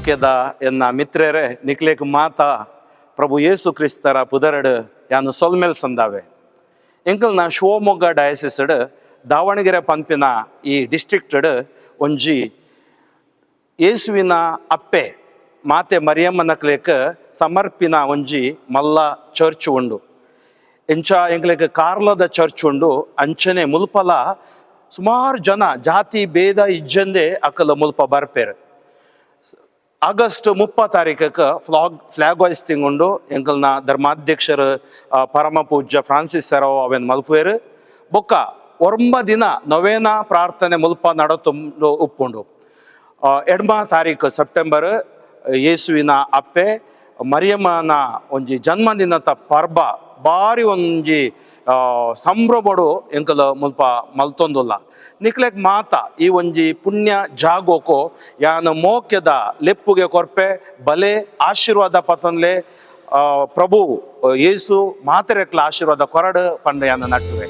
ಮೋಕೆದ ಎನ್ನ ಮಿತ್ರೆರೆ, ನಿಕ್ಲೆಗ್ ಮಾತ ಪ್ರಭು ಯೇಸು ಕ್ರಿಸ್ತರ ಪುದರಡ್ ಯಾನು ಸೊಲ್ಮೆಲ್ ಸಂದಾವೆ. ಎಂಕಲ್ನ ಶಿವಮೊಗ್ಗ ಡಯಸಿಸ್ಡ್ ದಾವಣಗೆರೆ ಪನ್ಪಿನ ಈ ಡಿಸ್ಟ್ರಿಕ್ಟ್ ಒಂಜಿ ಯೇಸುವಿನ ಅಪ್ಪೆ ಮಾತೆ ಮರಿಯಮ್ಮನಕ್ಲೆಕ್ ಸಮರ್ಪಿನ ಒಂಜಿ ಮಲ್ಲ ಚರ್ಚ್ ಉಂಡು. ಎಂಚ ಎಂಕ್ಲೆಗ್ ಕಾರ್ಲದ ಚರ್ಚ್ ಉಂಡು, ಅಂಚನೆ ಮುಲ್ಪಲ ಸುಮಾರು ಜನ ಜಾತಿ ಭೇದ ಇಜ್ಜಂದೆ ಅಕಲ ಮುಲ್ಪ ಬರ್ಪೆರ್. ಆಗಸ್ಟ್ 30 ತಾರೀಕಕ್ಕೆ ಫ್ಲಾಗ್ ಫ್ಲಾಗ್ ಹಾಯ್ಸ್ಟಿಂಗ್ ಉಂಡು. ಎಂಕಲ್ನ ಧರ್ಮಾಧ್ಯಕ್ಷರು ಪರಮ ಪೂಜ್ಯ ಫ್ರಾನ್ಸಿಸ್ ಸೆರಾವೋ ಅವೆನ್ ಮಲ್ಪುವೆರ್. ಬೊಕ್ಕ 9 ದಿನ ನೊವೇನ ಪ್ರಾರ್ಥನೆ ಮುಲ್ಪ ನಡತೊಂದು ಉಪ್ಪುಂಡು. 8 ತಾರೀಕು ಸೆಪ್ಟೆಂಬರ್ ಯೇಸುವಿನ ಅಪ್ಪೆ ಮರಿಯಮ್ಮನ ಒಂಜಿ ಜನ್ಮದಿನದ ಪರ್ಬ ಬಾರಿ ಒಂಜಿ ಸಂಭ್ರಮಡು ಎಂಕಲ ಮುಲ್ಪ ಮಲ್ತೊಂದುಲ್ಲ. ನಿಕ್ಲೆಗ್ ಮಾತ ಈ ಒಂಜಿ ಪುಣ್ಯ ಜಾಗೋಕೋ ಯಾನ ಮೋಕ್ಯದ ಲೆಪ್ಪುಗೆ ಕೊರ್ಪೆ. ಬಲೆ, ಆಶೀರ್ವಾದ ಪತನ್ಲೆ. ಪ್ರಭು ಯೇಸು ಮಾತೆರೆಕ್ಲ ಆಶೀರ್ವಾದ ಕೊರಡು ಪಂಡ ಯಾನ ನಟ್ಟುವೆ.